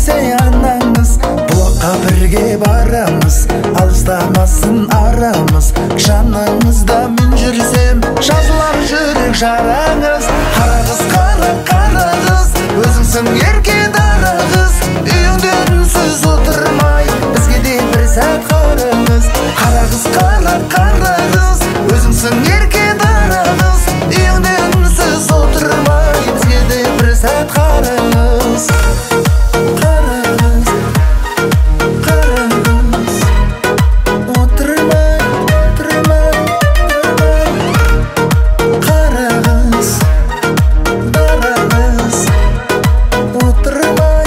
десе анаңыз, бұлаққа бірге барамыз, алыстамасын арамыз. Жаныңызда мен жүрсем, жазылар жүрек жараңыз. Қара қыз, қара, қара қыз, өзіңсің ерке дара қыз. Үйіңде үнсіз отырмай, бізге де бір сәт қараңыз. Қара қыз, қара, қара қыз, өзіңсің ерке дара қыз. Үйіңде үнсіз отырмай, бізге де бір сәт қараңыз. Қара қыз, қара қыз, отырмай, отырмай, отырмай. Қара қыз, дара қыз, отырмай.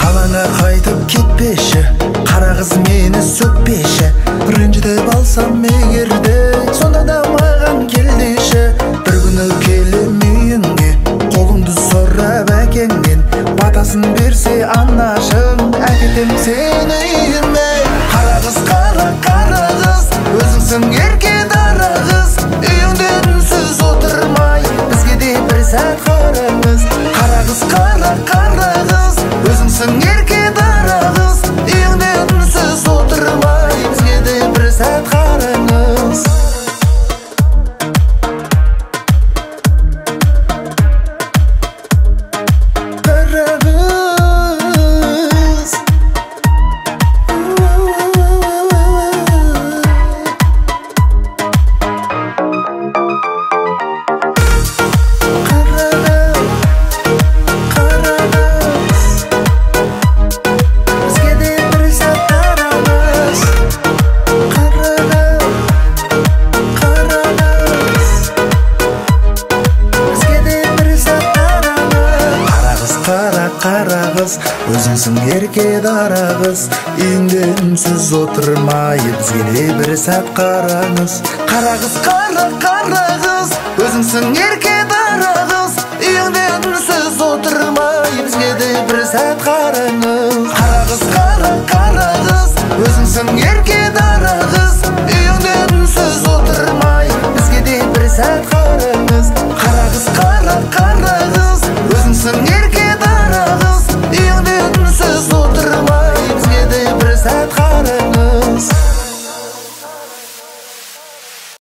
Қалаңа қайтып кетпеші, қара қыз мені сөкпеші. Ренжітіп алсам егерде, сонда да маған кел деші. Бір күні келем үйіңе, қолыңды сұрап әкеңнен. Батасын берсе анашың, әкетем сені үйіме. Қара қыз, қара, қара қыз, өзіңсің ерке дара қыз. Үйіңде үнсіз отырмай, бізге де бір сәт қараңыз. Қара қыз, қара, қара қыз, өзіңсің ерке дара қыз. Үйіңде үнсіз отырмай, бізге де бір сәт қараңыз. Қара қыз. Қара қыз, қара қыз, бізге де бір сәт қараңыз. Қара қыз, қара қыз, бізге де бір сәт қараңыз. Қара қыз, қара, қара қыз, өзіңсің ерке дара қыз. Үйіңде үнсіз отырмай, бізге де бір сәт қараңыз. Қара қыз, қара, қара қыз, өзіңсің ерке дара қыз.